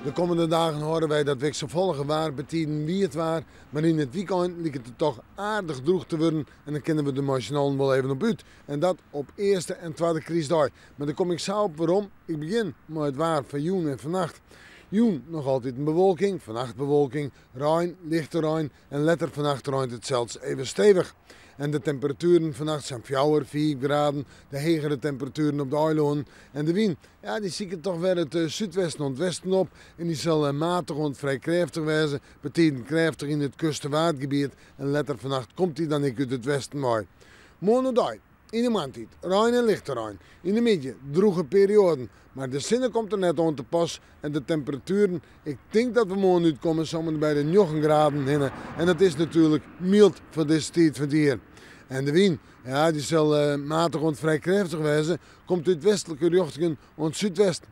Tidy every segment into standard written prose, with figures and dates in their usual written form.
De kommende dagen hâlde wy dat wikselfallige waar, betiden wiet waar, mar yn it wykein liket it toch aardich drûch te wurden en dan kinne we der mei syn allen wol even op út. En dat op earste en twadde krystdei. Mar dêr kom ik sa op werom. Ik begjin mei it waar foar jûn en fannacht. Jûn noch altiten bewolking, fannacht bewolking, rein, lichte rein en letter fannacht reint it sels even stevich. En de temperatueren fannacht sa'n fjouwer, fiif graden, de hegere temperatueren op de eilannen. En de wyn, ja, dy siket toch wer it súdwesten oant westen op en dy sil matich oant frij krêftich wêze, betiden krêftich yn it kust- en waadgebiet en letter fannacht komt dy dan ek út it westen wei. Moarn oerdei, yn de moarntiid, rein en lichte rein. Yn de middei drûge perioaden, mar de sinne komt der net oan te pas en de temperatueren, ik tink dat we moarn útkomme sa om en by de njoggen graden hinne en dat is natuerlik myld foar dizze tiid fan it jier. En de wyn, ja, dy sil matich oant frij krêftich wêze, komt út westlike rjochtingen oant súdwesten.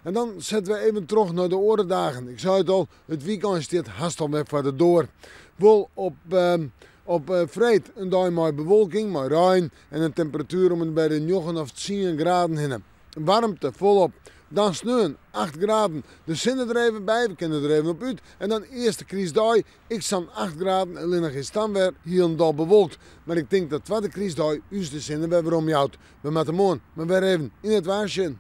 En dan sette we even troch nei de oare dagen. Ik sei it al, it wykein stiet hast al wer foar de doar. Wol op op freed in dei mei bewolking, mei rein en in temperatuer om en by de njoggen of tsien graden hinne. Waarmte folop. Dan sneon acht graden. De sinne der even by, we kinne der even op út. En dan earste krystdei ek sa'n acht graden, allinnich is it dan wer hielendal bewolkt. Mar ik tink dat twadde krystdei ús de sinne wer werom jout. We moatte moarn mar wer even yn it waar sjen.